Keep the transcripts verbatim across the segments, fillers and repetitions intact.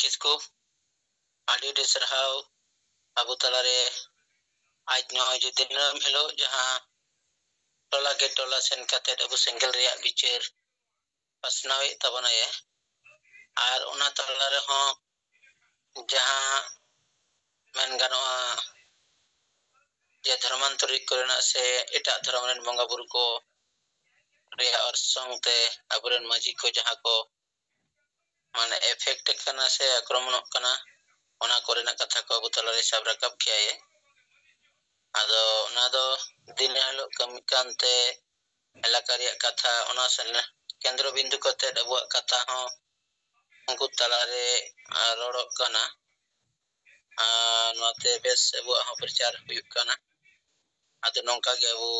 ᱠᱤᱥᱠᱩ, ᱟᱹᱰᱤ ᱟᱹᱰᱤ ᱥᱟᱨᱦᱟᱣ᱾ ᱟᱵᱚ ᱛᱟᱞᱟᱨᱮ ᱟᱡ ᱱᱚᱜᱼᱚᱭ ᱡᱮ ᱫᱤᱱᱟᱹᱢ ᱦᱤᱞᱳᱜ ᱡᱟᱦᱟᱸ ᱴᱚᱞᱟ ᱠᱮ ᱴᱚᱞᱟ ᱥᱮᱱ ᱠᱟᱛᱮᱫ ᱟᱵᱚ ᱥᱮᱸᱜᱮᱞ ᱨᱮᱭᱟᱜ ᱵᱤᱪᱟᱹᱨ ᱯᱟᱥᱱᱟᱣᱮᱫ ᱛᱟᱵᱚᱱᱟᱭ, ᱟᱨ ᱚᱱᱟ ᱛᱟᱞᱟ ᱨᱮᱦᱚᱸ ᱡᱟᱦᱟᱸ ᱢᱮᱱ ᱜᱟᱱᱚᱜᱼᱟ ᱡᱮ ᱫᱷᱚᱨᱢᱟᱱᱛᱚᱨᱤ ᱠᱚᱨᱮᱱᱟᱜ ᱥᱮ ᱮᱴᱟᱜ ᱫᱷᱚᱨᱚᱢ ᱨᱮᱱ ᱵᱚᱸᱜᱟ ᱵᱩᱨᱩ ᱠᱚ ᱨᱮᱭᱟᱜ ᱚᱨᱥᱚᱝ ᱛᱮ ᱟᱵᱚᱨᱮᱱ ᱢᱟᱹᱡᱷᱤ ᱠᱚ ᱡᱟᱦᱟᱸ ᱠᱚ ᱢᱟᱱᱮ ᱮᱯᱷᱮᱠᱴ ᱠᱟᱱᱟ ᱥᱮ ᱟᱠᱨᱚᱢᱚᱱᱚᱜ ᱠᱟᱱᱟ, ᱚᱱᱟ ᱠᱚᱨᱮᱱᱟᱜ ᱠᱟᱛᱷᱟ ᱠᱚ ᱟᱵᱚ ᱛᱟᱞᱟᱨᱮ ᱥᱟᱵ ᱨᱟᱠᱟᱵ ᱠᱮᱜᱼᱟᱭ᱾ ᱟᱫᱚ ᱚᱱᱟ ᱫᱚ ᱫᱤᱱ ᱦᱤᱞᱳᱜ ᱠᱟᱹᱢᱤ ᱠᱟᱱᱛᱮ ᱮᱞᱟᱠᱟ ᱨᱮᱭᱟᱜ ᱠᱟᱛᱷᱟ, ᱚᱱᱟ ᱥᱮᱱ ᱠᱮᱱᱫᱨᱚ ᱵᱤᱱᱫᱩ ᱠᱟᱛᱮᱫ ᱟᱵᱚᱣᱟᱜ ᱠᱟᱛᱷᱟ ᱦᱚᱸ ᱩᱱᱠᱩ ᱛᱟᱞᱟᱨᱮ, ᱟᱨ, ᱨᱚᱲᱚᱜ ᱠᱟᱱᱟ᱾ ᱟᱨ ᱱᱚᱣᱟᱛᱮ ᱵᱮᱥ ᱟᱵᱚᱣᱟᱜ ᱦᱚᱸ ᱯᱨᱚᱪᱟᱨ ᱦᱩᱭᱩᱜ ᱠᱟᱱᱟ᱾ ᱟᱫᱚ ᱱᱚᱝᱠᱟ ᱜᱮ ᱟᱵᱚ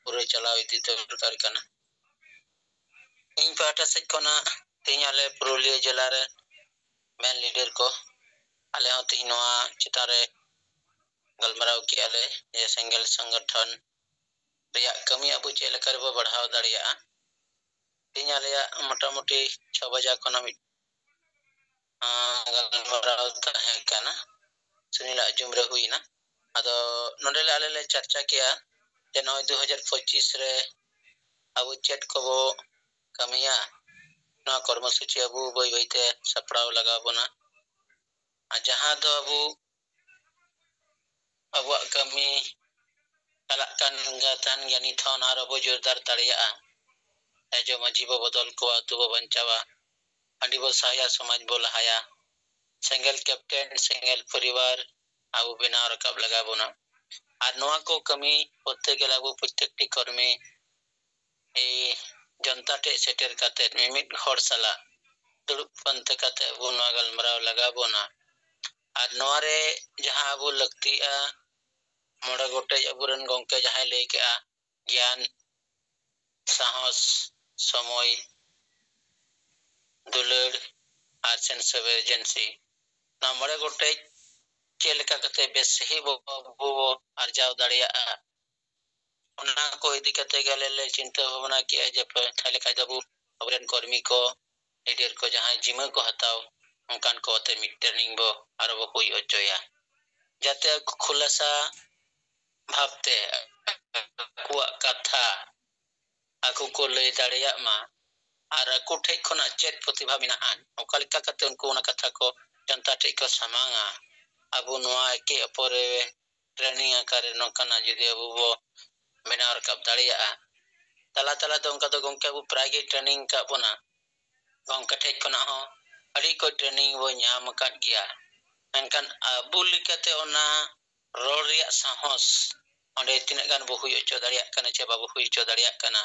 ᱯᱩᱨᱟᱹ ᱪᱟᱞᱟᱣ ᱤᱫᱤ ᱫᱚᱨᱠᱟᱨ ᱠᱟᱱᱟ᱾ ᱤᱧ ᱯᱟᱦᱴᱟ ᱥᱮᱫ ᱠᱷᱚᱱᱟᱜ ᱛᱮᱦᱮᱧ ᱟᱞᱮ ᱯᱩᱨᱩᱞᱤᱭᱟᱹ ᱡᱮᱞᱟ ᱨᱮ ᱢᱮᱱ ᱞᱤᱰᱟᱨ ᱠᱚ, ᱟᱞᱮ ᱦᱚᱸ ᱛᱮᱦᱮᱧ ᱱᱚᱣᱟ ᱪᱮᱛᱟᱱ ᱨᱮ ᱜᱟᱞᱢᱟᱨᱟᱣ ᱠᱮᱜᱼᱟ ᱞᱮ ᱡᱮ ᱥᱮᱸᱜᱮᱞ ᱥᱚᱝᱜᱚᱴᱷᱚᱱ ᱨᱮᱭᱟᱜ ᱠᱟᱹᱢᱤ ᱟᱵᱚ ᱪᱮᱫ ᱞᱮᱠᱟ ᱨᱮᱵᱚ ᱵᱟᱲᱦᱟᱣ ᱫᱟᱲᱮᱭᱟᱜᱼᱟ᱾ ᱛᱮᱦᱮᱧ ᱟᱞᱮᱭᱟᱜ ᱢᱚᱴᱟᱢᱩᱴᱤ ᱪᱷᱚ ᱵᱟᱡᱟ ᱠᱷᱚᱱᱟᱜ ᱢᱤᱫ, ᱟᱸ, ᱜᱟᱞᱢᱟᱨᱟᱣ ᱛᱟᱦᱮᱸ ᱠᱟᱱᱟ, ᱥᱩᱱᱤᱞᱟᱜ ᱡᱩᱢ ᱨᱮ ᱦᱩᱭᱱᱟ᱾ ᱟᱫᱚ ᱱᱚᱰᱮ ᱞᱮ, ᱟᱞᱮ ᱞᱮ ᱪᱟᱨᱪᱟ ᱠᱮᱜᱼᱟ ᱡᱮ ᱱᱚᱜᱼᱚᱭ ᱫᱩ ᱦᱟᱡᱟᱨ ᱯᱚᱸᱪᱤᱥ ᱨᱮ ᱟᱵᱚ ᱪᱮᱫ ᱠᱚᱵᱚ ᱠᱟᱹᱢᱤᱭᱟ, ᱱᱚᱣᱟ ᱠᱚᱨᱢᱚᱥᱩᱪᱤ ᱟᱵᱚ ᱵᱟᱹᱭ ᱵᱟᱹᱭᱛᱮ ᱥᱟᱯᱲᱟᱣ ᱞᱟᱜᱟᱣ ᱵᱚᱱᱟ᱾ ᱟᱨ ᱡᱟᱦᱟᱸ ᱫᱚ ᱟᱵᱚ, ᱟᱵᱚᱣᱟᱜ ᱠᱟᱹᱢᱤ ᱪᱟᱞᱟᱜ ᱠᱟᱱ ᱜᱮ ᱛᱟᱦᱮᱱ ᱜᱮᱭᱟ, ᱱᱤᱛ ᱦᱚᱸ ᱚᱱᱟ ᱨᱮᱵᱚ ᱡᱳᱨᱫᱟᱨ ᱫᱟᱲᱮᱭᱟᱜᱼᱟ᱾ ᱡᱚ ᱢᱟᱹᱡᱷᱤ ᱵᱚ ᱵᱚᱫᱚᱞ ᱠᱚᱣᱟ, ᱟᱹᱛᱩ ᱵᱚ ᱵᱟᱧᱪᱟᱣᱟ, ᱦᱟᱺᱰᱤ ᱵᱚ ᱥᱟᱦᱟᱭᱟ, ᱥᱚᱢᱟᱡᱽ ᱵᱚ ᱞᱟᱦᱟᱭᱟ, ᱥᱮᱸᱜᱮᱞ ᱠᱮᱯᱴᱮᱱ, ᱥᱮᱸᱜᱮᱞ ᱯᱚᱨᱤᱵᱟᱨ ᱟᱵᱚ ᱵᱮᱱᱟᱣ ᱨᱟᱠᱟᱵ ᱞᱟᱜᱟᱣ ᱵᱚᱱᱟ᱾ ᱟᱨ ᱱᱚᱣᱟ ᱠᱚ ᱠᱟᱹᱢᱤ ᱠᱚᱨᱛᱮ ᱜᱮᱞᱮ ᱟᱵᱚ ᱯᱨᱚᱛᱮᱠᱴᱤ ᱠᱚᱨᱢᱤ ᱮ, ᱡᱚᱱᱛᱟ ᱴᱷᱮᱡ ᱥᱮᱴᱮᱨ ᱠᱟᱛᱮ ᱢᱤᱢᱤᱫ ᱦᱚᱲ ᱥᱟᱞᱟᱜ ᱫᱩᱲᱩᱵ ᱯᱟᱱᱛᱮ ᱠᱟᱛᱮ ᱟᱵᱚ ᱱᱚᱣᱟ ᱜᱟᱞᱢᱟᱨᱟᱣ ᱞᱟᱜᱟᱣ ᱵᱚᱱᱟ᱾ ᱟᱨ ᱱᱚᱣᱟ ᱨᱮ ᱡᱟᱦᱟᱸ ᱟᱵᱚ ᱞᱟᱹᱠᱛᱤᱜᱼᱟ, ᱢᱚᱬᱮ ᱜᱚᱴᱮᱡ ᱟᱵᱚᱨᱮᱱ ᱜᱚᱢᱠᱮ ᱡᱟᱦᱟᱸᱭ ᱞᱟᱹᱭ ᱠᱮᱜᱼᱟ, ᱜᱮᱭᱟᱱ, ᱥᱟᱦᱚᱥ, ᱥᱚᱢᱚᱭ, ᱫᱩᱞᱟᱹᱲ ᱟᱨ ᱥᱮᱱᱥ ᱚᱯᱷ ᱟᱨᱡᱮᱱᱥᱤ, ᱱᱚᱣᱟ ᱢᱚᱬᱮ ᱜᱚᱴᱮᱡ ᱪᱮᱫ ᱞᱮᱠᱟ ᱠᱟᱛᱮ ᱵᱮᱥ ᱥᱟᱺᱦᱤᱡ ᱵᱚ, ᱵᱚ ᱟᱨᱡᱟᱣ ᱫᱟᱲᱮᱭᱟᱜᱼᱟ, ᱚᱱᱟ ᱠᱚ ᱤᱫᱤ ᱠᱟᱛᱮ ᱜᱮ ᱟᱞᱮ ᱞᱮ ᱪᱤᱱᱛᱟᱹ ᱵᱷᱟᱵᱽᱱᱟ ᱠᱮᱜᱼᱟ ᱡᱮ ᱯᱮ-, ᱛᱟᱦᱞᱮ ᱠᱷᱟᱡ ᱫᱚ ᱟᱵᱚ, ᱟᱵᱚᱨᱮᱱ ᱠᱚᱨᱢᱤ ᱠᱚ, ᱞᱤᱰᱟᱨ ᱠᱚ ᱡᱟᱦᱟᱸᱭ ᱡᱤᱢᱟᱹ ᱠᱚ ᱦᱟᱛᱟᱣ, ᱚᱱᱠᱟᱱ ᱠᱚ ᱟᱛᱮ ᱢᱤᱫ training ᱵᱚ ᱟᱨᱚ ᱵᱚ ᱦᱩᱭ ᱦᱚᱪᱚᱭᱟ, ᱡᱟᱛᱮ ᱟᱠᱚ ᱠᱷᱩᱞᱟᱹᱥᱟ ᱵᱷᱟᱵᱽᱛᱮ ᱟᱠᱚᱣᱟᱜ ᱠᱟᱛᱷᱟ ᱟᱠᱚ ᱠᱚ ᱞᱟᱹᱭ ᱫᱟᱲᱮᱭᱟᱜ ᱢᱟ᱾ ᱟᱨ ᱟᱠᱚ ᱴᱷᱮᱡ ᱠᱷᱚᱱᱟᱜ ᱪᱮᱫ ᱯᱨᱚᱛᱤᱵᱷᱟ ᱢᱮᱱᱟᱜᱼᱟ, ᱚᱠᱟ ᱞᱮᱠᱟ ᱠᱟᱛᱮ ᱩᱱᱠᱩ ᱚᱱᱟ ᱠᱟᱛᱷᱟ ᱠᱚ ᱡᱚᱱᱛᱟ ᱴᱷᱮᱡ ᱠᱚ ᱥᱟᱢᱟᱝᱟ᱾ ᱟᱵᱚ ᱱᱚᱣᱟ ᱮᱠᱮ ᱚᱯᱚᱨᱮ training ᱟᱠᱟᱨᱮ ᱱᱚᱝᱠᱟᱱᱟᱜ ᱡᱩᱫᱤ ᱟᱵᱚ ᱵᱚ ᱵᱮᱱᱟᱣ ᱨᱟᱠᱟᱵ ᱫᱟᱲᱮᱭᱟᱜᱼᱟ, ᱛᱟᱞᱟ ᱛᱟᱞᱟ ᱫᱚ ᱚᱱᱠᱟ ᱫᱚ ᱜᱚᱢᱠᱮ ᱟᱵᱚ ᱯᱨᱟᱭ ᱜᱮ training ᱟᱠᱟᱫ ᱵᱚᱱᱟ᱾ ᱜᱚᱢᱠᱮ ᱴᱷᱮᱡ ᱠᱷᱚᱱᱟᱜ ᱦᱚᱸ ᱟᱹᱰᱤ ᱠᱚ training ᱵᱚ ᱧᱟᱢ ᱟᱠᱟᱫ ᱜᱮᱭᱟ, ᱢᱮᱱᱠᱷᱟᱱ ᱟᱵᱚ ᱞᱮᱠᱟᱛᱮ ᱚᱱᱟ ᱨᱚᱲ ᱨᱮᱭᱟᱜ ᱥᱟᱦᱚᱥ ᱚᱸᱰᱮ ᱛᱤᱱᱟᱹᱜ ᱜᱟᱱ ᱵᱚ ᱦᱩᱭ ᱦᱚᱪᱚ ᱫᱟᱲᱮᱭᱟᱜ ᱠᱟᱱᱟ ᱪᱮ ᱵᱟᱵᱚ ᱦᱩᱭ ᱦᱚᱪᱚ ᱫᱟᱲᱮᱭᱟᱜ ᱠᱟᱱᱟ,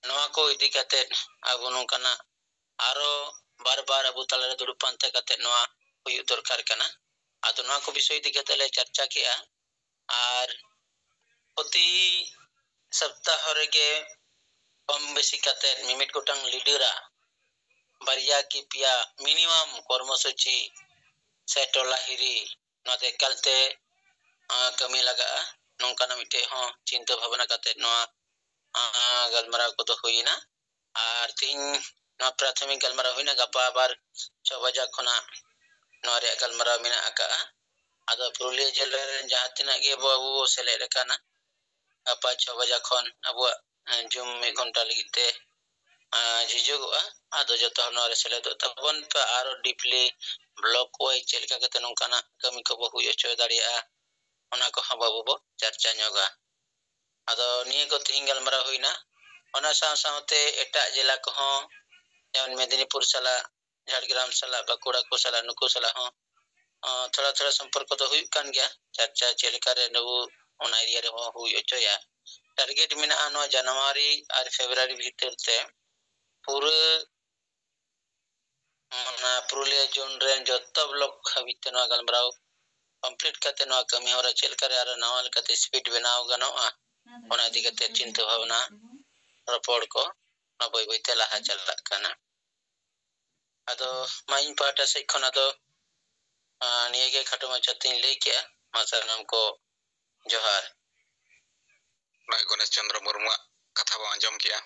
ᱱᱚᱣᱟ ᱠᱚ ᱤᱫᱤ ᱠᱟᱛᱮ ᱟᱵᱚ ᱱᱚᱝᱠᱟᱱᱟᱜ ᱟᱨᱚ ᱵᱟᱨ ᱵᱟᱨ ᱟᱵᱚ ᱛᱟᱞᱟᱨᱮ ᱫᱩᱲᱩᱵ ᱯᱟᱱᱛᱮ ᱠᱟᱛᱮ ᱱᱚᱣᱟ ᱦᱩᱭᱩᱜ ᱫᱚᱨᱠᱟᱨ ᱠᱟᱱᱟ᱾ ᱟᱫᱚ ᱱᱚᱣᱟ ᱠᱚ ᱵᱤᱥᱚᱭ ᱤᱫᱤ ᱠᱟᱛᱮ ᱞᱮ ᱪᱟᱨᱪᱟ ᱠᱮᱜᱼᱟ᱾ ᱟᱨ ᱯᱨᱚᱛᱤ ᱥᱚᱯᱛᱟᱦᱚ ᱨᱮᱜᱮ ᱠᱚᱢ ᱵᱮᱥᱤ ᱠᱟᱛᱮ ᱢᱤᱢᱤᱫ ᱜᱚᱴᱟᱝ leader ᱟᱜ ᱵᱟᱨᱭᱟ ᱠᱤ ᱯᱮᱭᱟ minimum ᱠᱚᱨᱢᱚᱥᱩᱪᱤ ᱥᱮ ᱴᱚᱞᱟ ᱦᱤᱨᱤ, ᱱᱚᱣᱟ ᱫᱚ ᱮᱠᱟᱞᱛᱮ, ᱟᱸ, ᱠᱟᱹᱢᱤ ᱞᱟᱜᱟᱜᱼᱟ᱾ ᱱᱚᱝᱠᱟᱱᱟᱜ ᱢᱤᱫᱴᱮᱡ ᱦᱚᱸ ᱪᱤᱱᱛᱟᱹ ᱵᱷᱟᱵᱽᱱᱟ ᱠᱟᱛᱮ ᱱᱚᱣᱟ, ᱟᱸ, ᱜᱟᱞᱢᱟᱨᱟᱣ ᱠᱚᱫᱚ ᱦᱩᱭᱮᱱᱟ᱾ ᱟᱨ ᱛᱤᱦᱤᱧ ᱱᱚᱣᱟ ᱯᱨᱟᱛᱷᱚᱢᱤᱠ ᱜᱟᱞᱢᱟᱨᱟᱣ ᱦᱩᱭᱱᱟ, ᱜᱟᱯᱟ ᱟᱵᱟᱨ ᱪᱷᱚ ᱵᱟᱡᱟ ᱠᱷᱚᱱᱟᱜ ᱱᱚᱣᱟ ᱨᱮᱭᱟᱜ ᱜᱟᱞᱢᱟᱨᱟᱣ ᱢᱮᱱᱟᱜ ᱟᱠᱟᱜᱼᱟ᱾ ᱟᱫᱚ ᱯᱩᱨᱩᱞᱤᱭᱟᱹ ᱡᱮᱞᱟ ᱨᱮᱱ ᱡᱟᱦᱟᱸ ᱛᱤᱱᱟᱹᱜ ᱜᱮ ᱟᱵᱚ, ᱟᱵᱚ ᱵᱚ ᱥᱮᱞᱮᱫ ᱟᱠᱟᱱᱟ, ᱜᱟᱯᱟ ᱪᱷᱚ ᱵᱟᱡᱟ ᱠᱷᱚᱱ ᱟᱵᱚᱣᱟᱜ, ᱮᱸ, Zoom ᱢᱤᱫ ᱜᱷᱚᱱᱴᱟ ᱞᱟᱹᱜᱤᱫ ᱛᱮ, ᱟᱸ, ᱡᱷᱤᱡᱚᱜᱚᱜᱼᱟ᱾ ᱟᱫᱚ ᱡᱚᱛᱚ ᱦᱚᱲ ᱱᱚᱣᱟ ᱨᱮ ᱥᱮᱞᱮᱫᱚᱜ ᱛᱟᱵᱚᱱ ᱯᱮ᱾ ᱟᱨᱚ deeply block wise ᱪᱮᱫ ᱞᱮᱠᱟ ᱠᱟᱛᱮ ᱱᱚᱝᱠᱟᱱᱟᱜ ᱠᱟᱹᱢᱤ ᱠᱚᱵᱚ ᱦᱩᱭ ᱦᱚᱪᱚ ᱫᱟᱲᱮᱭᱟᱜᱼᱟ, ᱚᱱᱟ ᱠᱚᱦᱚᱸ ᱵᱟᱵᱚ ᱵᱚ ᱪᱟᱨᱪᱟ ᱧᱚᱜᱟ᱾ ᱟᱫᱚ ᱱᱤᱭᱟᱹ ᱠᱚ ᱛᱤᱦᱤᱧ ᱜᱟᱞᱢᱟᱨᱟᱣ ᱦᱩᱭᱱᱟ᱾ ᱚᱱᱟ ᱥᱟᱶ ᱥᱟᱶᱛᱮ ᱮᱴᱟᱜ ᱡᱮᱞᱟ ᱠᱚᱦᱚᱸ, ᱡᱮᱢᱚᱱ ᱢᱮᱫᱤᱱᱤᱯᱩᱨ ᱥᱟᱞᱟᱜ, ᱡᱷᱟᱲᱜᱨᱟᱢ ᱥᱟᱞᱟᱜ, ᱵᱟᱸᱠᱩᱲᱟ ᱠᱚ ᱥᱟᱞᱟᱜ, ᱱᱩᱠᱩ ᱥᱟᱞᱟᱜ ᱦᱚᱸ, ᱟᱸ, ᱛᱷᱚᱲᱟ ᱛᱷᱚᱲᱟ ᱥᱚᱢᱯᱚᱨᱠᱚ ᱫᱚ ᱦᱩᱭᱩᱜ ᱠᱟᱱ ᱜᱮᱭᱟ᱾ ᱪᱟᱨᱪᱟ ᱪᱮᱫ ᱞᱮᱠᱟᱨᱮ ᱱᱩᱠᱩ ᱚᱱᱟ area ᱨᱮᱦᱚᱸ ᱦᱩᱭ ᱦᱚᱪᱚᱭᱟ᱾ Target ᱢᱮᱱᱟᱜᱼᱟ ᱱᱚᱣᱟ ᱡᱟᱱᱩᱣᱟᱨᱤ ᱟᱨ ᱯᱷᱮᱵᱽᱨᱩᱣᱟᱨᱤ ᱵᱷᱤᱛᱤᱨ ᱛᱮ ᱯᱩᱨᱟᱹ ᱚᱱᱟ ᱯᱩᱨᱩᱞᱤᱭᱟᱹ zone ᱨᱮᱱ ᱡᱚᱛᱚ block ᱦᱟᱹᱵᱤᱡ ᱛᱮ ᱱᱚᱣᱟ ᱜᱟᱞᱢᱟᱨᱟᱣ complete ᱠᱟᱛᱮ ᱱᱚᱣᱟ ᱠᱟᱹᱢᱤ ᱦᱚᱨᱟ ᱪᱮᱫ ᱞᱮᱠᱟᱨᱮ ᱟᱨᱚ ᱱᱟᱣᱟ ᱞᱮᱠᱟᱛᱮ speed ᱵᱮᱱᱟᱣ ᱜᱟᱱᱚᱜᱼᱟ, ᱚᱱᱟ ᱤᱫᱤ ᱠᱟᱛᱮ ᱪᱤᱱᱛᱟᱹ ᱵᱷᱟᱵᱽᱱᱟ, ᱨᱚᱯᱚᱲ ᱠᱚ ᱱᱚᱣᱟ ᱵᱟᱹᱭ ᱵᱟᱹᱭ ᱛᱮ ᱞᱟᱦᱟ ᱪᱟᱞᱟᱜ ᱠᱟᱱᱟ᱾ ᱟᱫᱚ ᱢᱟ ᱤᱧ ᱯᱟᱦᱴᱟ ᱥᱮᱫ ᱠᱷᱚᱱ ᱟᱫᱚ, ᱟᱸ, ᱱᱤᱭᱟᱹ ᱜᱮ ᱠᱷᱟᱴᱚ ᱢᱟᱪᱷᱟ ᱛᱤᱧ ᱞᱟᱹᱭ ᱠᱮᱜᱼᱟ᱾ ᱢᱟ ᱥᱟᱱᱟᱢ ᱠᱚ ᱡᱚᱦᱟᱨ᱾ ᱱᱚᱜᱼᱚᱭ ᱜᱚᱱᱮᱥ ᱪᱚᱱᱫᱨᱚ ᱢᱩᱨᱢᱩᱣᱟᱜ ᱠᱟᱛᱷᱟ ᱵᱚᱱ ᱟᱸᱡᱚᱢ ᱠᱮᱜᱼᱟ᱾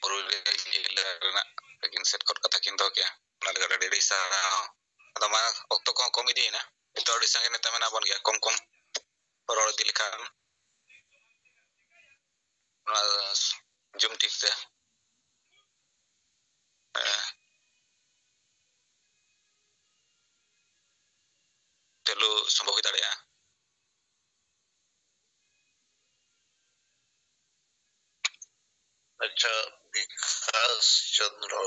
ᱯᱩᱨᱩᱞᱤᱭᱟᱹ ᱡᱮᱞᱟ ᱨᱮᱱᱟᱜ ᱛᱟᱹᱠᱤᱱ ᱥᱮᱫ ᱠᱷᱚᱱ ᱠᱟᱛᱷᱟ ᱠᱤᱱ ᱫᱚᱦᱚ ᱠᱮᱜᱼᱟ᱾ ᱚᱱᱟ ᱞᱮᱠᱟᱛᱮ ᱟᱹᱰᱤ ᱟᱹᱰᱤ ᱥᱟᱨᱦᱟᱣ᱾ ᱟᱫᱚ ᱢᱟ, ᱚᱠᱛᱚ ᱠᱚᱦᱚᱸ ᱠᱚᱢ ᱤᱫᱤᱭᱮᱱᱟ, ᱱᱤᱛᱚᱜ ᱟᱹᱰᱤ ᱥᱟᱸᱜᱮ ᱱᱮᱛᱟ ᱢᱮᱱᱟᱜ ᱵᱚᱱ ᱜᱮᱭᱟ, ᱠᱚᱢ ᱠᱚᱢ ᱨᱚᱲ ᱤᱫᱤ ᱞᱮᱠᱷᱟᱱ ᱚᱱᱟ ᱡᱩᱢ ᱴᱷᱤᱠ ᱛᱮ, ᱮ, ᱪᱟᱹᱞᱩ ᱥᱚᱢᱵᱷᱚᱵ ᱦᱩᱭ ᱫᱟᱲᱮᱭᱟᱜᱼᱟ᱾ ᱟᱪᱪᱷᱟ, ᱵᱤᱠᱟᱥ ᱪᱚᱱᱫᱨᱚ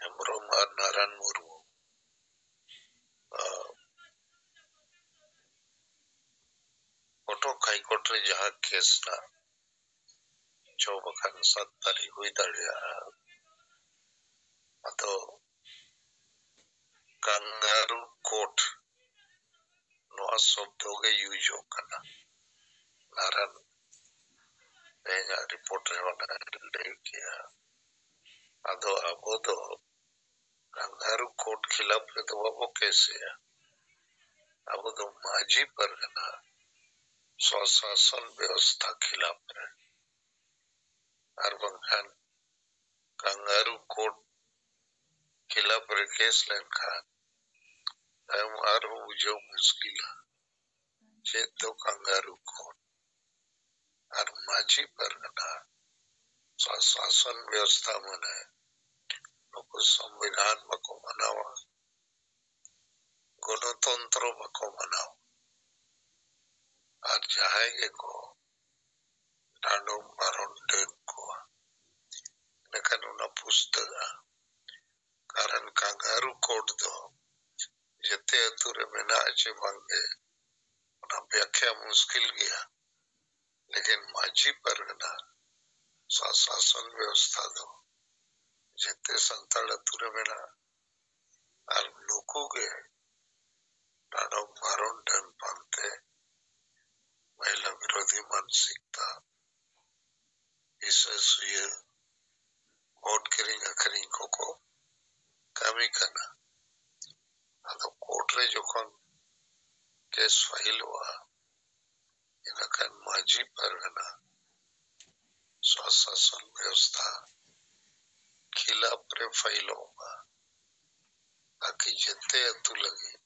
ᱦᱮᱢᱵᱨᱚᱢ ᱟᱨ ᱱᱟᱨᱟᱭᱚᱱ ᱢᱩᱨᱢᱩ, ᱟ, ᱠᱚᱴᱚᱠ ᱦᱟᱭ ᱠᱳᱨᱴ ᱨᱮ ᱡᱟᱦᱟᱸ ᱠᱮᱥ ᱨᱮᱱᱟᱜ ᱡᱚᱵ ᱟᱠᱟᱱ ᱥᱟᱛ ᱛᱟᱹᱨᱤᱠᱷ ᱦᱩᱭ ᱫᱟᱲᱮᱭᱟᱜᱼᱟ᱾ ᱟᱫᱚ ᱠᱟᱝᱜᱟᱨᱩ ᱠᱳᱨᱴ, ᱱᱚᱣᱟ ᱥᱚᱵᱫᱚ ᱜᱮ ᱤᱭᱩᱡᱚᱜ ᱠᱟᱱᱟ᱾ ᱱᱟᱨᱟᱱ ᱛᱮᱦᱮᱧᱟᱜ ᱨᱤᱯᱳᱨᱴ ᱨᱮ ᱚᱱᱟ ᱞᱟᱹᱭ ᱠᱮᱜᱼᱟ᱾ ᱟᱫᱚ ᱟᱵᱚ ᱫᱚ ᱠᱟᱝᱜᱟᱨᱩ ᱠᱳᱨᱴ ᱠᱷᱤᱞᱟᱯ ᱨᱮᱫᱚ ᱵᱟᱵᱚ ᱠᱮᱥᱮᱜᱼᱟ᱾ ᱟᱵᱚ ᱫᱚ ᱢᱟᱹᱡᱷᱤ ᱯᱟᱨᱜᱟᱱᱟ ᱥᱚᱥᱟᱥᱚᱱ ᱵᱮᱵᱚᱥᱛᱷᱟ ᱠᱷᱤᱞᱟᱯ ᱨᱮ, ᱟᱨ ᱵᱟᱝᱠᱷᱟᱱ ᱠᱟᱝᱜᱟᱨᱩ ᱠᱳᱨᱴ ᱠᱷᱤᱞᱟᱯ ᱨᱮ ᱠᱮᱥ ᱞᱮᱱᱠᱷᱟᱱ ᱛᱟᱭᱚᱢ ᱟᱨᱦᱚᱸ ᱵᱩᱡᱷᱟᱹᱣ ᱢᱩᱥᱠᱤᱞᱟ ᱪᱮᱫ ᱫᱚ ᱠᱟᱝᱜᱟᱨᱩ ᱠᱳᱨᱴ᱾ ᱟᱨ ᱢᱟᱹᱡᱷᱤ ᱯᱟᱨᱜᱟᱱᱟ ᱥᱚᱥᱟᱥᱚᱱ ᱵᱮᱵᱚᱥᱛᱷᱟ ᱢᱟᱱᱮ ᱱᱩᱠᱩ ᱥᱚᱝᱵᱤᱫᱷᱟᱱ ᱵᱟᱠᱚ ᱢᱟᱱᱟᱣᱟ, ᱜᱚᱱᱚᱛᱚᱱᱛᱨᱚ ᱵᱟᱠᱚ ᱢᱟᱱᱟᱣᱟ, ᱟᱨ ᱡᱟᱦᱟᱸᱭ ᱜᱮᱠᱚ ᱰᱟᱸᱰᱚᱢ ᱵᱟᱨᱚᱱ ᱰᱟᱹᱱ ᱠᱚᱣᱟ, ᱮᱱᱠᱷᱟᱱ ᱚᱱᱟ ᱯᱩᱥᱛᱟᱹᱜᱼᱟ᱾ ᱠᱟᱨᱚᱱ ᱠᱟᱝᱜᱟᱨᱩ ᱠᱳᱨᱴ ᱫᱚ ᱡᱮᱛᱮ ᱟᱹᱛᱩ ᱨᱮ ᱢᱮᱱᱟᱜᱼᱟ ᱪᱮ ᱵᱟᱝᱜᱮ, ᱚᱱᱟ ᱵᱮᱠᱷᱭᱟ ᱢᱩᱥᱠᱤᱞ ᱜᱮᱭᱟ᱾ ᱞᱮᱠᱤᱱ ᱢᱟᱹᱡᱷᱤ ᱯᱟᱨᱜᱟᱱᱟ ᱥᱚᱥᱟᱥᱚᱱ ᱵᱮᱵᱚᱥᱛᱷᱟ ᱫᱚ ᱡᱮᱛᱮ ᱥᱟᱱᱛᱟᱲ ᱟᱹᱛᱩ ᱨᱮ ᱢᱮᱱᱟᱜᱼᱟ᱾ ᱟᱨ ᱱᱩᱠᱩ ᱜᱮ ᱰᱟᱸᱰᱚᱢ ᱵᱟᱨᱚᱱ ᱰᱟᱹᱱ ᱯᱟᱱᱛᱮ ᱢᱚᱦᱤᱞᱟ ᱵᱤᱨᱳᱫᱷᱤ ᱢᱟᱱᱥᱤᱠᱛᱟ, ᱦᱤᱥᱟᱹ ᱥᱩᱭᱟᱹ, ᱵᱷᱳᱴ ᱠᱤᱨᱤᱧ ᱟᱹᱠᱷᱨᱤᱧ ᱠᱚᱠᱚ ᱠᱟᱹᱢᱤ ᱠᱟᱱᱟ᱾ ᱟᱫᱚ ᱠᱳᱨᱴ ᱨᱮ ᱡᱚᱠᱷᱚᱱ ᱠᱮᱥ ᱯᱷᱟᱭᱤᱞᱚᱜᱼᱟ, ᱤᱱᱟᱹᱠᱷᱟᱱ ᱢᱟᱹᱡᱷᱤ ᱯᱟᱨᱜᱟᱱᱟ ᱥᱚᱥᱟᱥᱚᱱ ᱵᱮᱵᱚᱥᱛᱷᱟ ᱠᱷᱤᱞᱟᱯ ᱨᱮ ᱯᱷᱟᱭᱤᱞᱚᱜ ᱢᱟ, ᱛᱟᱠᱤ ᱡᱮᱛᱮ ᱟᱹᱛᱩ ᱞᱟᱹᱜᱤᱫ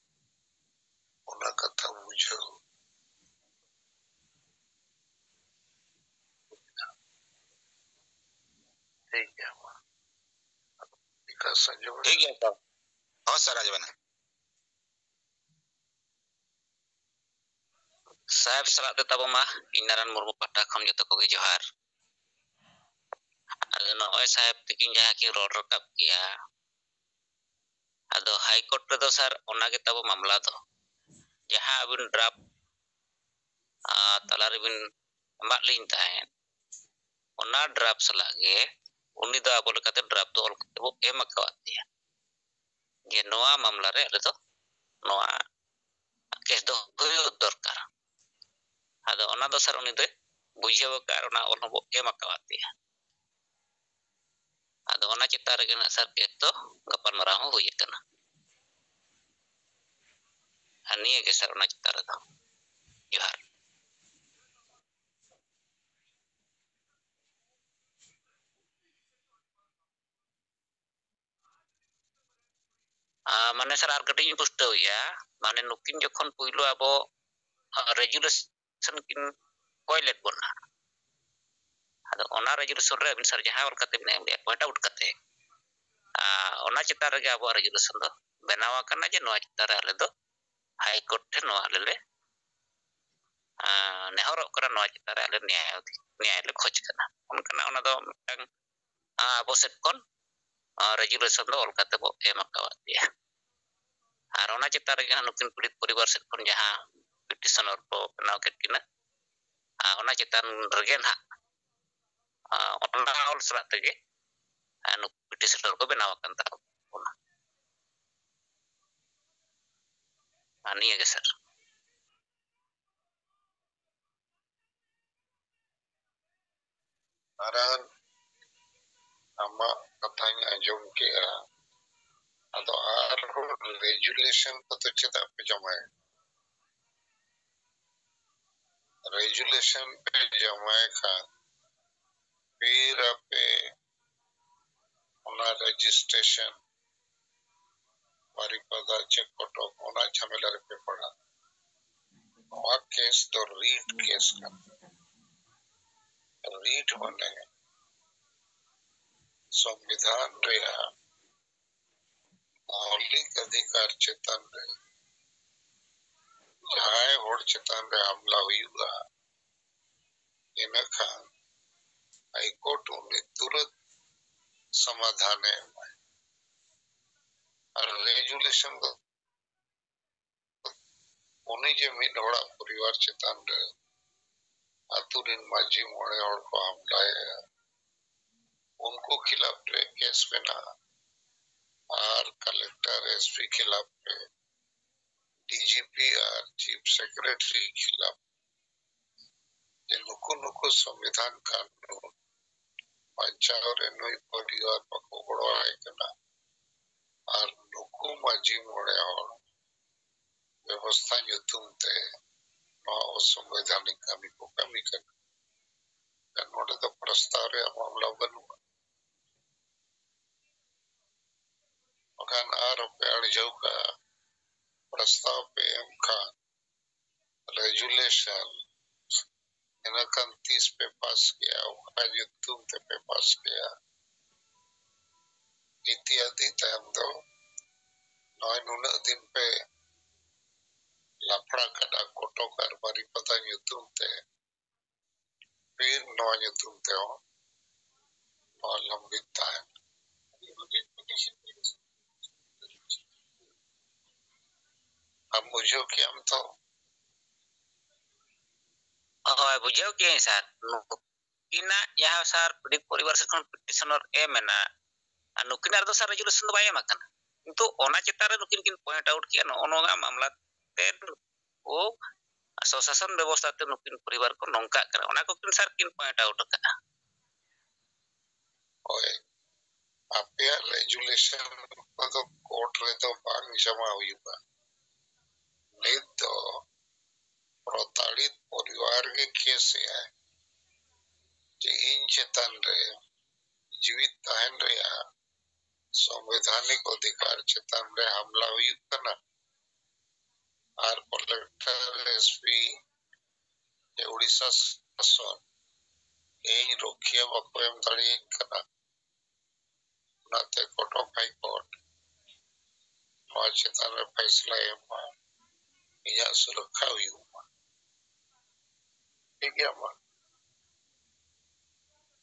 ᱚᱱᱟ ᱠᱟᱛᱷᱟ ᱵᱩᱡᱷᱟᱹᱣ᱾ ᱴᱷᱤᱠ ᱜᱮᱭᱟ, ᱢᱟ᱾ ᱵᱤᱠᱟᱥ, ᱟᱸᱡᱚᱢ ᱴᱷᱤᱠ ᱜᱮᱭᱟ, ᱥᱟᱨ᱾ ᱦᱚᱸ, ᱥᱟᱨ, ᱟᱸᱡᱚᱢ ᱮᱱᱟ᱾ ᱥᱟᱦᱮᱵᱽ ᱥᱟᱞᱟᱜ ᱛᱮ ᱛᱟᱵᱚ ᱢᱟ ᱤᱧ ᱱᱟᱨᱟᱭᱚᱱ ᱢᱩᱨᱢᱩ ᱯᱟᱦᱴᱟ ᱠᱷᱚᱱ ᱡᱚᱛᱚ ᱠᱚᱜᱮ ᱡᱚᱦᱟᱨ᱾ ᱟᱫᱚ ᱱᱚᱜᱼᱚᱭ ᱥᱟᱦᱮᱵᱽ ᱛᱤᱠᱤᱱ ᱡᱟᱦᱟᱸ ᱠᱤᱱ ᱨᱚᱲ ᱨᱟᱠᱟᱵ ᱠᱮᱜᱼᱟ, ᱟᱫᱚ ᱦᱟᱭ ᱠᱳᱨᱴ ᱨᱮᱫᱚ ᱥᱟᱨ ᱚᱱᱟ ᱜᱮ ᱛᱟᱵᱚ ᱢᱟᱢᱞᱟ ᱫᱚ, ᱡᱟᱦᱟᱸ ᱟᱹᱵᱤᱱ ᱰᱨᱟᱯ, ᱟ, ᱛᱟᱞᱟ ᱨᱮᱵᱤᱱ ᱮᱢᱟᱫ ᱞᱤᱧ ᱛᱟᱦᱮᱸᱫ, ᱚᱱᱟ ᱰᱨᱟᱯ ᱥᱟᱞᱟᱜ ᱜᱮ ᱩᱱᱤ ᱫᱚ ᱟᱵᱚ ᱞᱮᱠᱟᱛᱮ ᱰᱨᱟᱯ ᱫᱚ ᱚᱞ ᱠᱟᱛᱮ ᱵᱚ ᱮᱢ ᱟᱠᱟᱣᱟᱫ ᱯᱮᱭᱟ ᱡᱮ ᱱᱚᱣᱟ ᱢᱟᱢᱞᱟ ᱨᱮ ᱟᱞᱮ ᱫᱚ ᱱᱚᱣᱟ ᱠᱮᱥ ᱫᱚ ᱦᱩᱭᱩᱜ ᱫᱚᱨᱠᱟᱨ᱾ ᱟᱫᱚ ᱚᱱᱟ ᱫᱚ ᱥᱟᱨ ᱩᱱᱤ ᱫᱚᱭ ᱵᱩᱡᱷᱟᱹᱣ ᱟᱠᱟᱫ ᱟᱨ ᱚᱱᱟ ᱚᱞ ᱦᱚᱸᱵᱚ ᱮᱢ ᱟᱠᱟᱣᱟᱫ ᱯᱮᱭᱟ᱾ ᱟᱫᱚ ᱚᱱᱟ ᱪᱮᱛᱟᱱ ᱨᱮᱜᱮ ᱱᱟᱜ ᱥᱟᱨ ᱠᱮᱥ ᱫᱚ ᱜᱟᱯᱟᱞᱢᱟᱨᱟᱣ ᱦᱚᱸ ᱦᱩᱭ ᱟᱠᱟᱱᱟ᱾ ᱟᱨ ᱱᱤᱭᱟᱹ ᱜᱮ ᱥᱟᱨ ᱚᱱᱟ ᱪᱮᱛᱟᱱ ᱨᱮᱫᱚ᱾ ᱡᱚᱦᱟᱨ᱾ ᱟᱨ ᱢᱟᱱᱮ ᱥᱟᱨ ᱟᱨ ᱠᱟᱹᱴᱤᱡ ᱤᱧ ᱯᱩᱥᱴᱟᱹᱣᱮᱫᱼᱟ, ᱢᱟᱱᱮ ᱱᱩᱠᱤᱱ ᱡᱚᱠᱷᱚᱱ ᱯᱩᱭᱞᱩ ᱟᱵᱚ, ᱟ, ᱨᱮᱡᱩᱞᱮᱥᱚᱱ ᱠᱤᱱ ᱠᱚᱭ ᱞᱮᱫ ᱵᱚᱱᱟ, ᱟᱫᱚ ᱚᱱᱟ ᱨᱮᱡᱩᱞᱮᱥᱚᱱ ᱨᱮ ᱟᱹᱵᱤᱱ ᱥᱟᱨ ᱡᱟᱦᱟᱸ ᱚᱞ ᱠᱟᱛᱮ ᱵᱤᱱ ᱮᱢ ᱞᱮᱫᱼᱟ, ᱯᱚᱭᱮᱱᱴ ᱟᱣᱩᱴ ᱠᱟᱛᱮ, ᱟ, ᱚᱱᱟ ᱪᱮᱛᱟᱱ ᱨᱮᱜᱮ ᱟᱵᱚᱣᱟᱜ ᱨᱮᱡᱩᱞᱮᱥᱚᱱ ᱫᱚ ᱵᱮᱱᱟᱣ ᱟᱠᱟᱱᱟ ᱡᱮ ᱱᱚᱣᱟ ᱪᱮᱛᱟᱱ ᱨᱮ ᱟᱞᱮ ᱫᱚ ᱦᱟᱭ ᱠᱳᱨᱴ ᱴᱷᱮᱱ ᱱᱚᱣᱟ ᱟᱞᱮ ᱞᱮ, ᱟ, ᱱᱮᱦᱚᱨᱚᱜ ᱠᱟᱱᱟ, ᱱᱚᱣᱟ ᱪᱮᱛᱟᱱ ᱨᱮ ᱟᱞᱮ ᱱᱮᱭᱟᱭ, ᱱᱮᱭᱟᱭ ᱞᱮ ᱠᱷᱚᱡᱽ ᱠᱟᱱᱟ᱾ ᱚᱱᱠᱟᱱᱟᱜ ᱚᱱᱟ ᱫᱚ ᱢᱤᱫᱴᱟᱝ, ᱟ, ᱟᱵᱚ ᱥᱮᱫ ᱠᱷᱚᱱ, ᱟ, ᱨᱮᱡᱩᱞᱮᱥᱚᱱ ᱫᱚ ᱚᱞ ᱠᱟᱛᱮ ᱵᱚ ᱮᱢ ᱟᱠᱟᱣᱟᱫ ᱯᱮᱭᱟ᱾ ᱟᱨ ᱚᱱᱟ ᱪᱮᱛᱟᱱ ᱨᱮᱜᱮ ᱦᱟᱸᱜ ᱱᱩᱠᱤᱱ ᱯᱤᱲᱤᱛ ᱯᱚᱨᱤᱵᱟᱨ ᱥᱮᱫ ᱠᱷᱚᱱ ᱡᱟᱦᱟᱸ ᱯᱤᱴᱤᱥᱚᱱᱟᱨ ᱠᱚ ᱵᱮᱱᱟᱣ ᱠᱮᱫ ᱠᱤᱱᱟ, ᱟᱨ ᱚᱱᱟ ᱪᱮᱛᱟᱱ ᱨᱮᱜᱮ ᱱᱟᱦᱟᱜ, ᱟ, ᱚᱱᱟ ᱚᱞ ᱥᱟᱞᱟᱜ ᱛᱮᱜᱮ, ᱟ, ᱱᱩᱠᱩ ᱯᱤᱴᱤᱥᱚᱱᱟᱨ ᱠᱚ ᱵᱮᱱᱟᱣ ᱟᱠᱟᱱ ᱛᱟᱵᱚᱱᱟ᱾ ᱟᱨ ᱱᱤᱭᱟᱹ ᱜᱮ ᱥᱟᱨ᱾ ᱱᱟᱨᱟᱭᱚᱱ, ᱟᱢᱟᱜ ᱠᱟᱛᱷᱟᱧ ᱟᱸᱡᱚᱢ ᱠᱮᱜᱼᱟ, ᱟᱫᱚ ᱟᱨᱦᱚᱸ ᱨᱮᱡᱩᱞᱮᱥᱚᱱ ᱠᱚᱫᱚ ᱪᱮᱫᱟᱜ ᱯᱮ ᱡᱚᱢᱟᱭᱟ? ᱨᱮᱡᱩᱞᱮᱥᱚᱱ ᱯᱮ ᱡᱚᱢᱟᱭ ᱠᱷᱟᱱ ᱯᱷᱤᱨ ᱟᱯᱮ ᱚᱱᱟ ᱨᱮᱡᱤᱥᱴᱨᱮᱥᱚᱱ, ᱵᱟᱨᱤᱯᱟᱫᱟ ᱪᱮ ᱠᱚᱴᱚᱠ, ᱚᱱᱟ ᱡᱷᱟᱢᱮᱞᱟ ᱨᱮᱯᱮ ᱯᱟᱲᱟᱜᱼᱟ᱾ ᱱᱚᱣᱟ ᱠᱮᱥ ᱫᱚ ᱨᱤᱴ ᱠᱮᱥ ᱠᱟᱱᱟ᱾ ᱨᱤᱴ ᱢᱟᱱᱮ ᱥᱚᱝᱵᱤᱫᱷᱟᱱ ᱨᱮᱭᱟᱜ ᱢᱳᱣᱞᱤᱠ ᱚᱫᱷᱤᱠᱟᱨ ᱪᱮᱛᱟᱱ ᱨᱮ ᱡᱟᱦᱟᱸᱭ ᱦᱚᱲ ᱪᱮᱛᱟᱱ ᱨᱮ ᱦᱟᱢᱞᱟ ᱦᱩᱭᱩᱜᱼᱟ, ᱤᱱᱟᱹᱠᱷᱟᱱ ᱦᱟᱭᱠᱳᱨᱴ ᱩᱱᱤ ᱛᱩᱨᱟᱹᱛ ᱥᱚᱢᱟᱫᱷᱟᱱᱮ ᱮᱢᱟᱭ᱾ ᱟᱨ ᱨᱮᱡᱩᱞᱮᱥᱚᱱ ᱫᱚ ᱩᱱᱤ ᱡᱮ ᱢᱤᱫ ᱦᱚᱲᱟᱜ ᱯᱚᱨᱤᱵᱟᱨ ᱪᱮᱛᱟᱱ ᱨᱮ ᱟᱹᱛᱩ ᱨᱤᱱ ᱢᱟᱹᱡᱷᱤ ᱢᱚᱬᱮ ᱦᱚᱲ ᱠᱚ ᱦᱟᱢᱞᱟᱭᱮᱫᱼᱟ, ᱩᱱᱠᱩ ᱠᱷᱤᱞᱟᱯ ᱨᱮ ᱠᱮᱥ ᱢᱮᱱᱟᱜᱼᱟ᱾ ᱟᱨ ᱠᱟᱞᱮᱠᱴᱚᱨ, ᱮᱥᱯᱤ ᱠᱷᱤᱞᱟᱯ ᱨᱮ, ᱰᱤᱡᱤᱯᱤ ᱟᱨ ᱪᱤᱯ ᱥᱮᱠᱨᱮᱴᱟᱨᱤ ᱠᱷᱤᱞᱟᱯ ᱡᱮ ᱱᱩᱠᱩ ᱱᱩᱠᱩ ᱥᱚᱝᱵᱤᱫᱷᱟᱱ ᱠᱟᱹᱱᱩᱱ ᱵᱟᱧᱪᱟᱣ ᱨᱮ ᱱᱩᱭ ᱯᱚᱨᱤᱵᱟᱨ ᱵᱟᱠᱚ ᱜᱚᱲᱚ ᱟᱭ ᱠᱟᱱᱟ᱾ ᱟᱨ ᱱᱩᱠᱩ ᱢᱟᱹᱡᱷᱤ ᱢᱚᱬᱮ ᱦᱚᱲ ᱵᱮᱵᱚᱥᱛᱷᱟ ᱧᱩᱛᱩᱢ ᱛᱮ ᱱᱚᱣᱟ ᱚᱥᱚᱝᱵᱤᱫᱷᱟᱱᱤᱠ ᱠᱟᱹᱢᱤ ᱠᱚ ᱠᱟᱹᱢᱤ ᱠᱟᱱᱟ᱾ ᱱᱚᱰᱮ ᱫᱚ ᱯᱨᱚᱥᱛᱟᱵ ᱨᱮᱭᱟᱜ ᱢᱟᱢᱞᱟ ᱵᱟᱹᱱᱩᱜᱼᱟ᱾ ᱵᱟᱠᱷᱟᱱ ᱟᱨ ᱯᱮ ᱟᱹᱲᱡᱷᱟᱹᱣ ᱠᱟᱜᱼᱟ, ᱯᱨᱚᱥᱛᱟᱵ ᱯᱮ ᱮᱢ ᱠᱷᱟᱱ, ᱨᱮᱡᱩᱞᱮᱥᱚᱱ, ᱤᱱᱟᱹᱠᱷᱟᱱ ᱛᱤᱥ ᱯᱮ ᱯᱟᱥ ᱠᱮᱜᱼᱟ, ᱚᱠᱟ ᱧᱩᱛᱩᱢ ᱛᱮᱯᱮ ᱯᱟᱥ ᱠᱮᱜᱼᱟ, ᱤᱛᱤᱭᱟᱫᱤ ᱛᱟᱭᱚᱢ ᱫᱚ ᱱᱚᱜᱼᱚᱭ ᱱᱩᱱᱟᱹᱜ ᱫᱤᱱ ᱯᱮ ᱞᱟᱯᱲᱟ ᱠᱟᱫᱟ ᱠᱚᱴᱚᱠ ᱟᱨ ᱵᱟᱨᱤᱯᱟᱫᱟ ᱧᱩᱛᱩᱢ ᱛᱮ, ᱯᱷᱤᱨ ᱱᱚᱣᱟ ᱧᱩᱛᱩᱢ ᱛᱮᱦᱚᱸ ᱱᱚᱣᱟ ᱞᱚᱢᱵᱤᱛ ᱛᱟᱦᱮᱱ᱾ ᱟᱢ ᱵᱩᱡᱷᱟᱹᱣ ᱠᱮᱜᱼᱟᱢ ᱛᱚ? ᱦᱳᱭ, ᱵᱩᱡᱷᱟᱹᱣ ᱠᱮᱜᱼᱟᱹᱧ ᱥᱟᱨ᱾ ᱱᱩᱠᱤᱱᱟᱜ ᱡᱟᱦᱟᱸ ᱥᱟᱨ ᱯᱤᱲᱤᱛ ᱯᱚᱨᱤᱵᱟᱨ ᱥᱮᱫ ᱠᱷᱚᱱ ᱯᱤᱴᱤᱥᱚᱱᱟᱨ ᱮᱢ ᱮᱱᱟ, ᱟᱨ ᱱᱩᱠᱤᱱᱟᱜ ᱨᱮᱫᱚ ᱥᱟᱨ ᱨᱮᱡᱩᱞᱮᱥᱚᱱ ᱫᱚ ᱵᱟᱭ ᱮᱢ ᱟᱠᱟᱱᱟ, ᱠᱤᱱᱛᱩ ᱚᱱᱟ ᱪᱮᱛᱟᱱ ᱨᱮ ᱱᱩᱠᱤᱱ ᱠᱤᱱ ᱯᱚᱭᱮᱱᱴ ᱟᱣᱩᱴ ᱠᱮᱜᱼᱟ, ᱱᱚᱜᱼᱚ ᱱᱚᱣᱟ ᱢᱟᱢᱞᱟ ᱛᱮ ᱱᱩᱠᱩ ᱥᱚᱥᱟᱥᱚᱱ ᱵᱮᱵᱚᱥᱛᱷᱟ ᱛᱮ ᱱᱩᱠᱤᱱ ᱯᱚᱨᱤᱵᱟᱨ ᱠᱚ ᱱᱚᱝᱠᱟᱜ ᱠᱟᱱᱟ, ᱚᱱᱟ ᱠᱚ ᱠᱤᱱ ᱥᱟᱨ ᱠᱤᱱ ᱯᱚᱭᱮᱱᱴ ᱟᱣᱩᱴ ᱟᱠᱟᱫᱼᱟ᱾ ᱦᱳᱭ, ᱟᱯᱮᱭᱟᱜ ᱨᱮᱡᱩᱞᱮᱥᱚᱱ ᱠᱚᱫᱚ ᱠᱳᱨᱴ ᱨᱮᱫᱚ ᱵᱟᱝ ᱡᱚᱢᱟ ᱦᱩᱭᱩᱜᱼᱟ᱾ ᱱᱤᱛ ᱫᱚ ᱯᱨᱚᱛᱟᱲᱤᱛ ᱯᱚᱨᱤᱵᱟᱨ ᱜᱮ ᱠᱮᱥ ᱮᱜᱼᱟᱭ ᱡᱮ ᱤᱧ ᱪᱮᱛᱟᱱ ᱨᱮ ᱡᱤᱣᱤᱫ ᱛᱟᱦᱮᱱ ᱨᱮᱭᱟᱜ ᱥᱚᱝᱵᱤᱫᱷᱟᱱᱤᱠ ᱚᱫᱷᱤᱠᱟᱨ ᱪᱮᱛᱟᱱ ᱨᱮ ᱦᱟᱢᱞᱟ ᱦᱩᱭᱩᱜ ᱠᱟᱱᱟ ᱟᱨ ᱠᱚᱞᱮᱠᱴᱚᱨ, ᱮᱥᱯᱤ ᱥᱮ ᱩᱲᱤᱥᱥᱟ ᱥᱟᱥᱚᱱ ᱤᱧ ᱨᱩᱠᱷᱤᱭᱟᱹ ᱵᱟᱠᱚ ᱮᱢ ᱫᱟᱲᱮᱭᱟᱹᱧ ᱠᱟᱱᱟ᱾ ᱚᱱᱟᱛᱮ ᱠᱚᱴᱚᱠ ᱦᱟᱭ ᱠᱳᱨᱴ ᱱᱚᱣᱟ ᱪᱮᱛᱟᱱ ᱨᱮ ᱯᱷᱟᱭᱥᱞᱟᱭ ᱮᱢ ᱢᱟ, ᱤᱧᱟᱹᱜ ᱥᱩᱨᱚᱠᱠᱷᱟ ᱦᱩᱭᱩᱜ ᱢᱟ᱾ ᱴᱷᱤᱠ ᱜᱮᱭᱟ ᱢᱟ᱾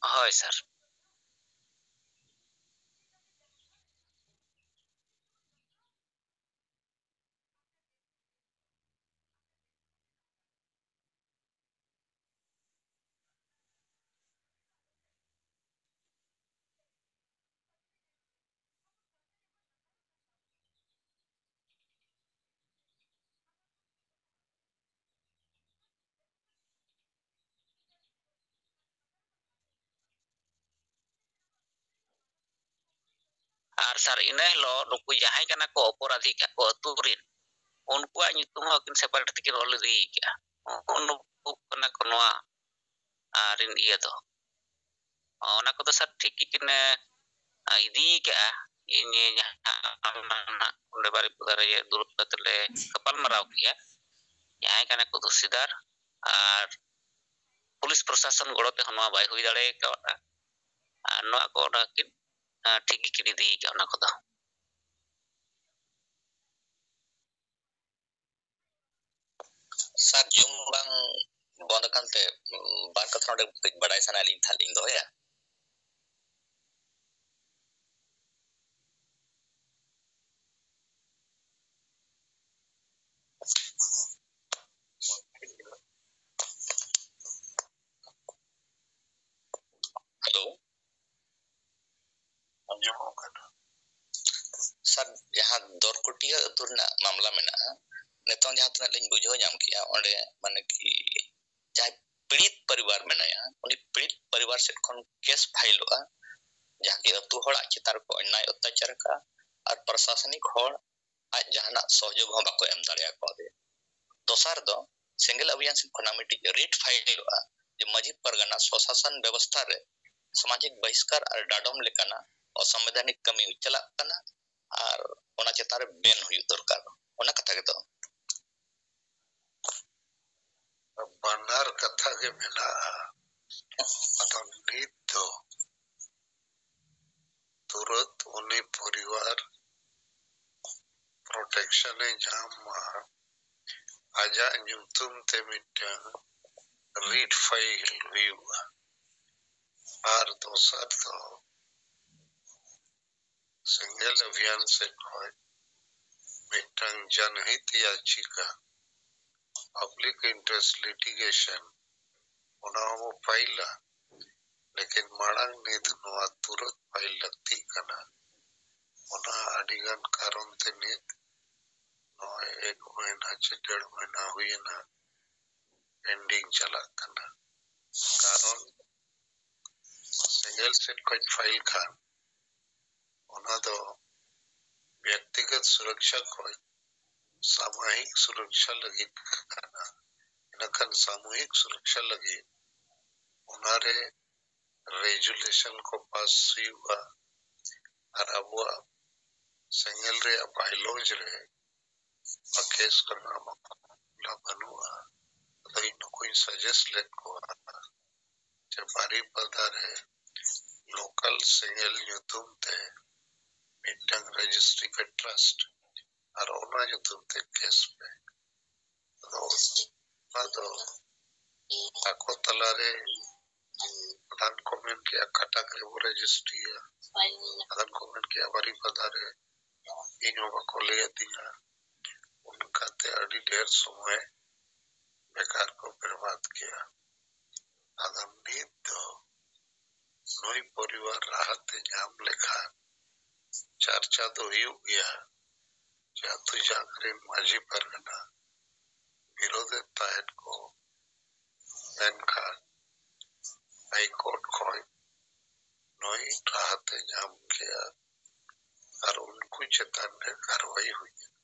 ᱦᱳᱭ ᱥᱟᱨ᱾ ᱟᱨ ᱥᱟᱨ, ᱤᱱᱟᱹ ᱦᱤᱞᱳᱜ ᱱᱩᱠᱩ ᱡᱟᱦᱟᱸᱭ ᱠᱟᱱᱟ ᱠᱚ ᱚᱯᱚᱨᱟᱫᱷᱤ ᱠᱟᱜ ᱠᱚ ᱟᱹᱛᱩ ᱨᱮᱱ, ᱩᱱᱠᱩᱣᱟᱜ ᱧᱩᱛᱩᱢ ᱦᱚᱸ ᱟᱹᱠᱤᱱ ᱥᱮᱯᱟᱨᱮᱴ ᱛᱮᱠᱤᱱ ᱚᱞ ᱤᱫᱤ ᱠᱟᱜᱼᱟ᱾ ᱩᱱᱠᱩ ᱠᱟᱱᱟ ᱠᱚ ᱱᱚᱣᱟ, ᱟᱨ ᱨᱤᱱ ᱤᱭᱟᱹ ᱫᱚ᱾ ᱚᱱᱟ ᱠᱚᱫᱚ ᱥᱟᱨ ᱴᱷᱤᱠ ᱜᱮᱠᱤᱱ, ᱮ, ᱤᱫᱤ ᱠᱟᱜᱼᱟ᱾ ᱤᱧ ᱡᱟᱦᱟᱸ ᱚᱸᱰᱮ ᱵᱟᱨᱤᱯᱟᱫᱟ ᱨᱮ ᱫᱩᱲᱩᱵ ᱠᱟᱛᱮ ᱞᱮ ᱜᱟᱯᱟᱞ ᱢᱟᱨᱟᱣ ᱠᱮᱜᱼᱟ, ᱡᱟᱦᱟᱸᱭ ᱠᱟᱱᱟ ᱠᱚ ᱫᱩᱥᱤᱫᱟᱨ, ᱟᱨ ᱯᱩᱞᱤᱥ ᱯᱨᱚᱥᱟᱥᱚᱱ ᱜᱚᱲᱚ ᱛᱮᱦᱚᱸ ᱱᱚᱣᱟ ᱵᱟᱭ ᱦᱩᱭ ᱫᱟᱲᱮ ᱠᱟᱣᱫᱟ᱾ ᱟᱨ ᱱᱚᱣᱟ ᱠᱚ ᱚᱱᱟ ᱠᱤᱱ, ᱮ, ᱴᱷᱤᱠ ᱜᱮᱠᱤᱱ ᱤᱫᱤ ᱠᱟᱜᱼᱟ ᱚᱱᱟ ᱠᱚᱫᱚ᱾ ᱥᱟᱨ, ᱡᱩᱢ ᱵᱟᱝ ᱵᱚᱱᱫ ᱟᱠᱟᱱ ᱛᱮ, ᱩᱢ, ᱵᱟᱨ ᱠᱟᱛᱷᱟ ᱱᱚᱰᱮ ᱠᱟᱹᱡ ᱵᱟᱰᱟᱭ ᱥᱟᱱᱟᱭᱮᱫ ᱞᱤᱧ ᱛᱟᱦᱮᱸᱫ, ᱞᱤᱧ ᱫᱚᱦᱚᱭᱟ᱾ ᱦᱮᱞᱳ᱾ ᱟᱸᱡᱚᱢᱚᱜ ᱠᱟᱱᱟ᱾ ᱥᱟᱨ, ᱡᱟᱦᱟᱸ ᱫᱚᱨᱠᱚᱴᱤᱭᱟᱹ ᱟᱹᱛᱩ ᱨᱮᱱᱟᱜ ᱢᱟᱢᱞᱟ ᱢᱮᱱᱟᱜᱼᱟ, ᱱᱤᱛᱚᱝ ᱡᱟᱦᱟᱸ ᱛᱤᱱᱟᱹᱜ ᱞᱤᱧ ᱵᱩᱡᱷᱟᱹᱣ ᱧᱟᱢ ᱠᱮᱜᱼᱟ, ᱚᱸᱰᱮ ᱢᱟᱱᱮ ᱠᱤ ᱡᱟᱦᱟᱸᱭ ᱯᱤᱲᱤᱛ ᱯᱚᱨᱤᱵᱟᱨ ᱢᱮᱱᱟᱭᱟ, ᱩᱱᱤ ᱯᱤᱲᱤᱛ ᱯᱚᱨᱤᱵᱟᱨ ᱥᱮᱫ ᱠᱷᱚᱱ ᱠᱮᱥ ᱯᱷᱟᱭᱤᱞᱚᱜᱼᱟ, ᱡᱟᱦᱟᱸ ᱠᱤ ᱟᱹᱛᱩ ᱦᱚᱲᱟᱜ ᱪᱮᱛᱟᱱ ᱨᱮᱠᱚ ᱚᱱᱱᱟᱭ ᱚᱛᱛᱟᱪᱟᱨ ᱟᱠᱟᱫᱼᱟ ᱟᱨ ᱯᱨᱚᱥᱟᱥᱚᱱᱤᱠ ᱦᱚᱲ ᱟᱡ ᱡᱟᱦᱟᱱᱟᱜ ᱥᱚᱦᱚᱡᱳᱜᱽ ᱦᱚᱸ ᱵᱟᱠᱚ ᱮᱢ ᱫᱟᱲᱮᱭᱟᱠᱚ ᱫᱮᱭᱟ᱾ ᱫᱚᱥᱟᱨ ᱫᱚ ᱥᱮᱸᱜᱮᱞ ᱚᱵᱷᱤᱭᱟᱱ ᱥᱮᱫ ᱠᱷᱚᱱᱟᱜ ᱢᱤᱫᱴᱤᱡ ᱨᱤᱴ ᱯᱷᱟᱭᱤᱞᱚᱜᱼᱟ ᱡᱮ ᱢᱟᱹᱡᱷᱤ ᱯᱟᱨᱜᱟᱱᱟ ᱥᱚᱥᱟᱥᱚᱱ ᱵᱮᱵᱚᱥᱛᱷᱟ ᱨᱮ ᱥᱟᱢᱟᱡᱤᱠ ᱵᱚᱦᱤᱥᱠᱟᱨ ᱟᱨ ᱰᱟᱰᱚᱢ ᱞᱮᱠᱟᱱᱟᱜ ᱚᱥᱟᱝᱵᱤᱫᱷᱟᱱᱤᱠ ᱠᱟᱹᱢᱤ ᱪᱟᱞᱟᱜ ᱠᱟᱱᱟ, ᱟᱨ ᱚᱱᱟ ᱪᱮᱛᱟᱱ ᱨᱮ ᱵᱮᱱ ᱦᱩᱭᱩᱜ ᱫᱚᱨᱠᱟᱨ᱾ ᱚᱱᱟ ᱠᱟᱛᱷᱟ ᱜᱮᱛᱚ᱾ ᱵᱟᱱᱟᱨ ᱠᱟᱛᱷᱟ ᱜᱮ ᱢᱮᱱᱟᱜᱼᱟ᱾ ᱟᱫᱚ ᱱᱤᱛ ᱫᱚ ᱛᱩᱨᱟᱹᱛ ᱩᱱᱤ ᱯᱚᱨᱤᱵᱟᱨ ᱯᱨᱚᱴᱮᱠᱥᱚᱱ ᱮ ᱧᱟᱢ ᱢᱟ, ᱟᱡᱟᱜ ᱧᱩᱛᱩᱢ ᱛᱮ ᱢᱤᱫᱴᱟᱝ ᱨᱤᱴ ᱯᱷᱟᱭᱤᱞ ᱦᱩᱭᱩᱜᱼᱟ᱾ ᱟᱨ ᱫᱚᱥᱟᱨ ᱫᱚ ᱥᱮᱸᱜᱮᱞ ᱚᱵᱷᱤᱭᱟᱱ ᱥᱮᱫ ᱠᱷᱚᱱ ᱢᱤᱫᱴᱟᱝ ᱡᱟᱱᱦᱤᱛ ᱭᱟᱪᱤᱠᱟ, ᱯᱟᱵᱽᱞᱤᱠ ᱤᱱᱴᱟᱨᱮᱥᱴ ᱞᱤᱴᱤᱜᱮᱥᱚᱱ, ᱚᱱᱟ ᱦᱚᱸᱵᱚ ᱯᱷᱟᱭᱤᱞᱟ᱾ ᱞᱮᱠᱤᱱ ᱢᱟᱲᱟᱝ ᱱᱤᱛ ᱱᱚᱣᱟ ᱛᱩᱨᱟᱹᱛ ᱯᱷᱟᱭᱤᱞ ᱞᱟᱹᱠᱛᱤᱜ ᱠᱟᱱᱟ᱾ ᱚᱱᱟ ᱟᱹᱰᱤᱜᱟᱱ ᱠᱟᱨᱚᱱ ᱛᱮ ᱱᱤᱛ ᱱᱚᱜᱼᱚᱭ ᱮᱠ ᱢᱟᱹᱦᱱᱟᱹ ᱪᱮ ᱰᱮᱲ ᱢᱟᱹᱦᱱᱟᱹ ᱦᱩᱭᱮᱱᱟ, ᱯᱮᱱᱰᱤᱝ ᱪᱟᱞᱟᱜ ᱠᱟᱱᱟ᱾ ᱠᱟᱨᱚᱱ ᱥᱮᱸᱜᱮᱞ ᱥᱮᱫ ᱠᱷᱚᱱ ᱯᱷᱟᱭᱤᱞ ᱠᱷᱟᱱ ᱚᱱᱟ ᱫᱚ ᱵᱮᱠᱛᱤᱜᱚᱛ ᱥᱩᱨᱚᱠᱪᱷᱟ ᱠᱷᱚᱱ ᱥᱟᱢᱟᱦᱤᱠ ᱥᱩᱨᱚᱠᱪᱷᱟ ᱞᱟᱹᱜᱤᱫ ᱠᱟᱱᱟ᱾ ᱤᱱᱟᱹᱠᱷᱟᱱ ᱥᱟᱢᱩᱦᱤᱠ ᱥᱩᱨᱚᱠᱪᱷᱟ ᱞᱟᱹᱜᱤᱫ ᱚᱱᱟᱨᱮ ᱨᱮᱡᱩᱞᱮᱥᱚᱱ ᱠᱚ ᱯᱟᱥ ᱦᱩᱭᱩᱜᱼᱟ᱾ ᱟᱨ ᱟᱵᱚᱣᱟᱜ ᱥᱮᱸᱜᱮᱞ ᱨᱮᱭᱟᱜ ᱵᱟᱭᱞᱚᱡᱽ ᱨᱮ ᱠᱮᱥ ᱠᱚᱨᱮᱱᱟᱜ ᱢᱟᱢᱞᱟ ᱵᱟᱹᱱᱩᱜᱼᱟ᱾ ᱟᱫᱚ ᱤᱧ ᱱᱩᱠᱩᱧ ᱥᱟᱡᱮᱥᱴ ᱞᱮᱫ ᱠᱚᱣᱟ ᱡᱮ ᱵᱟᱨᱤᱯᱟᱫᱟ ᱨᱮ ᱞᱳᱠᱟᱞ ᱥᱮᱸᱜᱮᱞ ᱧᱩᱛᱩᱢ ᱛᱮ ᱢᱤᱫᱴᱟᱝ ᱨᱮᱡᱤᱥᱴᱨᱤ ᱯᱮ, ᱴᱨᱟᱥᱴ, ᱟᱨ ᱚᱱᱟ ᱧᱩᱛᱩᱢ ᱛᱮ ᱠᱮᱥ ᱯᱮ᱾ ᱟᱫᱚ ᱚᱱᱟ ᱫᱚ ᱟᱠᱚ ᱛᱟᱞᱟᱨᱮ ᱟᱫᱷᱟᱱ ᱠᱚ ᱢᱮᱱ ᱠᱮᱜᱼᱟ ᱠᱟᱴᱟᱠ ᱨᱮᱵᱚ ᱨᱮᱡᱤᱥᱴᱨᱤᱭᱟ, ᱟᱫᱷᱟᱱ ᱠᱚ ᱢᱮᱱ ᱠᱮᱜᱼᱟ ᱵᱟᱨᱤᱯᱟᱫᱟ ᱨᱮ, ᱤᱧ ᱦᱚᱸ ᱵᱟᱠᱚ ᱞᱟᱹᱭ ᱟᱹᱫᱤᱧᱟ᱾ ᱚᱱᱠᱟᱛᱮ ᱟᱹᱰᱤ ᱰᱷᱮᱨ ᱥᱚᱢᱚᱭ ᱵᱮᱠᱟᱨ ᱠᱚ ᱵᱮᱨᱵᱟᱫ ᱠᱮᱜᱼᱟ᱾ ᱟᱫᱚ ᱱᱤᱛ ᱫᱚ ᱱᱩᱭ ᱯᱚᱨᱤᱵᱟᱨ ᱨᱟᱦᱟᱛ ᱮ ᱧᱟᱢ ᱞᱮᱠᱷᱟᱱ ᱪᱟᱨᱪᱟ ᱫᱚ ᱦᱩᱭᱩᱜ ᱜᱮᱭᱟ ᱡᱮ ᱟᱹᱛᱩ ᱡᱟᱠ ᱨᱮᱱ ᱢᱟᱹᱡᱷᱤ ᱯᱟᱨᱜᱟᱱᱟ ᱵᱤᱨᱳᱫᱮᱫ ᱛᱟᱦᱮᱸᱫ ᱠᱚ, ᱢᱮᱱᱠᱷᱟᱱ ᱦᱟᱭ ᱠᱳᱨᱴ ᱠᱷᱚᱱ ᱱᱩᱭ ᱨᱟᱦᱟᱛ ᱮ ᱧᱟᱢ ᱠᱮᱜᱼᱟ ᱟᱨ ᱩᱱᱠᱩ ᱪᱮᱛᱟᱱ ᱨᱮ ᱠᱟᱨᱣᱟᱭ ᱦᱩᱭ ᱮᱱᱟ᱾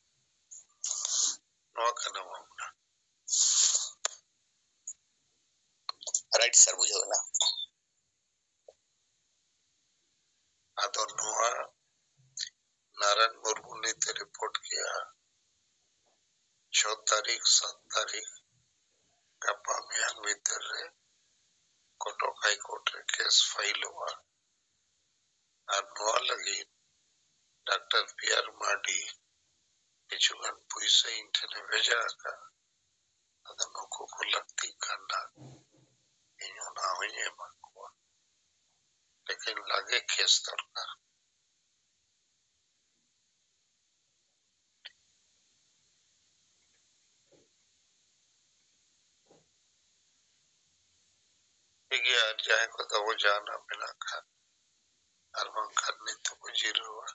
ᱱᱚᱣᱟ ᱠᱟᱱᱟ ᱢᱟᱢᱞᱟ᱾ ᱨᱟᱭᱤᱴ ᱥᱟᱨ, ᱵᱩᱡᱷᱟᱹᱣ ᱮᱱᱟ᱾ ᱟᱫᱚ ᱥᱟᱛ ᱛᱟᱹᱨᱤᱠᱷ, ᱜᱟᱯᱟ ᱢᱮᱭᱟᱝ ᱵᱷᱤᱛᱤᱨ ᱨᱮ ᱠᱚᱴᱚᱠ ᱦᱟᱭ ᱠᱳᱨᱴ ᱨᱮ ᱠᱮᱥ ᱯᱷᱟᱭᱤᱞᱚᱜᱼᱟ᱾ ᱟᱨ ᱱᱚᱣᱟ ᱞᱟᱹᱜᱤᱫ ᱰᱟᱠᱛᱟᱨ ᱯᱤᱭᱟᱨ ᱢᱟᱨᱰᱤ ᱠᱤᱪᱷᱩ ᱜᱟᱱ ᱯᱩᱭᱥᱟᱹ ᱤᱧ ᱴᱷᱮᱱᱮ ᱵᱷᱮᱡᱟ ᱟᱠᱟᱫᱼᱟ᱾ ᱟᱫᱚ ᱱᱩᱠᱩ ᱠᱚ ᱞᱟᱹᱠᱛᱤᱜ ᱠᱷᱟᱱ ᱱᱟᱜ ᱤᱧ ᱚᱱᱟ ᱦᱚᱸᱧ ᱮᱢᱟ ᱠᱚᱣᱟ᱾ ᱞᱮᱠᱤᱱ ᱞᱟᱜᱮ ᱠᱮᱥ ᱫᱚᱨᱠᱟᱨ᱾ ᱴᱷᱤᱠ ᱜᱮᱭᱟ, ᱟᱨ ᱡᱟᱦᱟᱸᱭ ᱠᱚ ᱛᱟᱵᱚ ᱡᱟᱦᱟᱱᱟᱜ ᱢᱮᱱᱟᱜ ᱠᱷᱟᱱ, ᱟᱨ ᱵᱟᱝᱠᱷᱟᱱ ᱱᱤᱛ ᱫᱚᱠᱚ ᱡᱤᱨᱟᱹᱣᱟ᱾